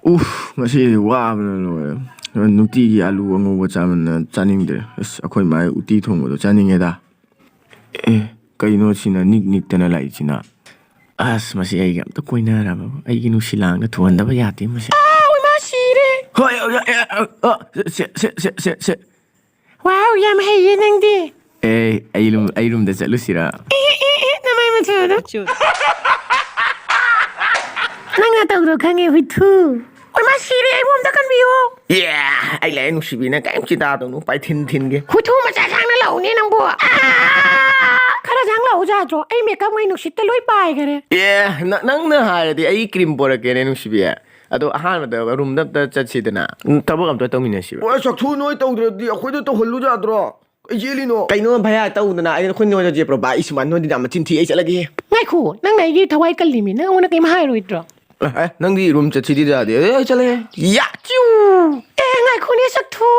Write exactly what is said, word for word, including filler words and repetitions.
ꯎꯐ, ꯉꯁꯤꯗꯤ ꯋꯥꯕꯅ ꯂꯣꯏꯔꯦ꯫ ꯅꯨꯡꯇꯤꯒꯤ ꯑꯂꯨ ꯑꯉꯧꯕ ꯆꯥꯃꯟꯗꯅ ꯆꯥꯅꯤꯡꯗ꯭ꯔꯦ꯫ ꯑꯁ, ꯑꯩꯈꯣꯏ ꯃꯥꯒꯤ ꯎꯇꯤ ꯊꯣꯡꯕꯗꯣ ꯆꯥꯅꯤꯡꯉꯦꯗ꯫ ꯑꯦ, ꯀꯩꯅꯣ ꯁꯤꯅ ꯅꯤꯛ ꯅꯤꯛꯇꯅ ꯂꯥꯛꯏꯁꯤꯅ? ꯑꯁ, ꯃꯁꯤ ꯑꯩꯒ ꯑꯝꯇ ꯀꯣꯏꯅꯔꯕ ꯑꯩꯒꯤ ꯅꯨꯡꯁꯤ ꯂꯥꯡꯗ ꯊꯨꯍꯟꯗꯕ ꯌꯥꯗꯦ ꯃꯁꯤ꯫ ꯑꯥ, ꯏꯃꯥ ꯁꯤꯔꯦ꯫ ꯍꯣꯏ, ꯑ, ꯑ, ꯑ, ꯑ, ꯁꯦ, ꯁꯦ, ꯁꯦ, ꯁꯦ, ꯁꯦ꯫ ꯋꯥꯎ, ꯌꯥꯝ ꯍꯩꯌꯦ ꯅꯪꯗꯤ꯫ ꯑꯦ, ꯑꯩ ꯔꯨꯝ, ꯑꯩ ꯔꯨꯝꯗ ꯆꯠꯂꯨꯁꯤꯔꯥ? ꯑꯦ, ꯑꯦ, ꯑꯦ, ꯅꯃꯥꯏ ꯃꯆꯨꯗꯣ꯫ ꯅꯪꯅ ꯇꯧꯗꯣ ꯈꯪꯉꯦ, ꯍꯨꯏꯊꯨ꯫ ꯑꯣꯏꯃꯥ, ꯁꯤꯔꯦ, ꯑꯩꯕꯨ ꯑꯝꯇ ꯀꯟꯕꯤꯌꯨ꯫ ꯑꯦ, ꯑꯩ ꯂꯥꯛꯑꯦ ꯅꯨꯡꯁꯤꯕꯤ, ꯅꯪ ꯀꯔꯤꯝ ꯆꯤꯟꯇꯥ ꯇꯧꯅꯨ, ꯄꯥꯏꯊꯤꯟ ꯊꯤꯟꯒꯦ꯫ ꯍꯨꯏꯊꯨ ꯃꯆꯥ ꯁꯥꯡꯅ ꯂꯥꯛꯎꯅꯦ ꯅꯪꯕꯨ꯫ ꯑꯥ! ꯈꯔ ꯁꯥꯡ ꯂꯥꯛꯎ ꯌꯥꯗ꯭ꯔꯣ? ꯑꯩ ꯃꯦꯀꯞ ꯉꯩ ꯅꯨꯡꯁꯤꯠꯇ ꯂꯣꯏ ꯄꯥꯏꯈꯔꯦ꯫ ꯑꯦ, ꯅ-, ꯅꯪꯅ ꯍꯥꯏꯔꯗꯤ ꯑꯩ ꯀ꯭ꯔꯤꯝ ꯄꯣꯔꯛꯀꯦꯅꯦ ꯅꯨꯡꯁꯤꯕꯤ꯫ ꯑꯗꯣ ꯑꯍꯥꯟꯕꯗ ꯔꯨꯝꯗ ꯑꯝꯇ ꯆꯠꯁꯤꯗꯅ꯫ ꯎꯝ, ꯊꯕꯛ ꯑꯝꯇ ꯇꯧꯃꯤꯟꯅꯁꯤꯕ꯫ ꯑꯣ, ꯆꯥꯛꯊꯨ, ꯅꯣꯏ ꯇꯧꯗ꯭ꯔꯗꯤ ꯑꯩꯈꯣꯏꯗ ꯇꯧꯍꯜꯂꯨ ꯌꯥꯗ꯭ꯔꯣ? ꯀꯩ ꯆꯦꯜꯂꯤꯅꯣ? ꯀꯩꯅꯣ ꯚꯌꯥ ꯇꯧꯗꯅ ꯑꯩ ꯑꯩꯈꯣꯏ ꯅꯣꯏꯗ ꯆꯦꯞꯄ꯭ꯔꯣ? ꯚꯥꯏ, ꯏꯁ, ꯃꯥ, ꯅꯣꯏꯗꯤ ꯌꯥꯝ ꯃꯆꯤꯟ ꯊꯤ, ꯑꯩ ꯆꯠꯂꯒꯦ꯫ ꯉꯥꯏꯈꯣ, ꯅꯪꯅ ꯑꯩꯒꯤ ꯊꯋꯥꯏ ꯀꯜꯂꯤꯃꯤ, ꯅꯪ ꯑꯩꯉꯣꯟꯗ ꯀꯩꯝ ꯍꯥꯏꯔꯣꯏꯗ꯭ꯔꯣ? ꯑꯦ, ꯅꯪꯗꯤ ꯔꯨꯝ ꯆꯠꯁꯤꯗꯤ ꯌꯥꯗꯦ꯫ ꯑꯦ, ꯑꯩ ꯆꯠꯂꯒꯦ꯫ ꯌꯥ! ꯆꯤꯎ! ꯑꯦ, ꯉꯥꯏꯈꯣꯅꯦ, ꯆꯥꯛꯊꯨ꯫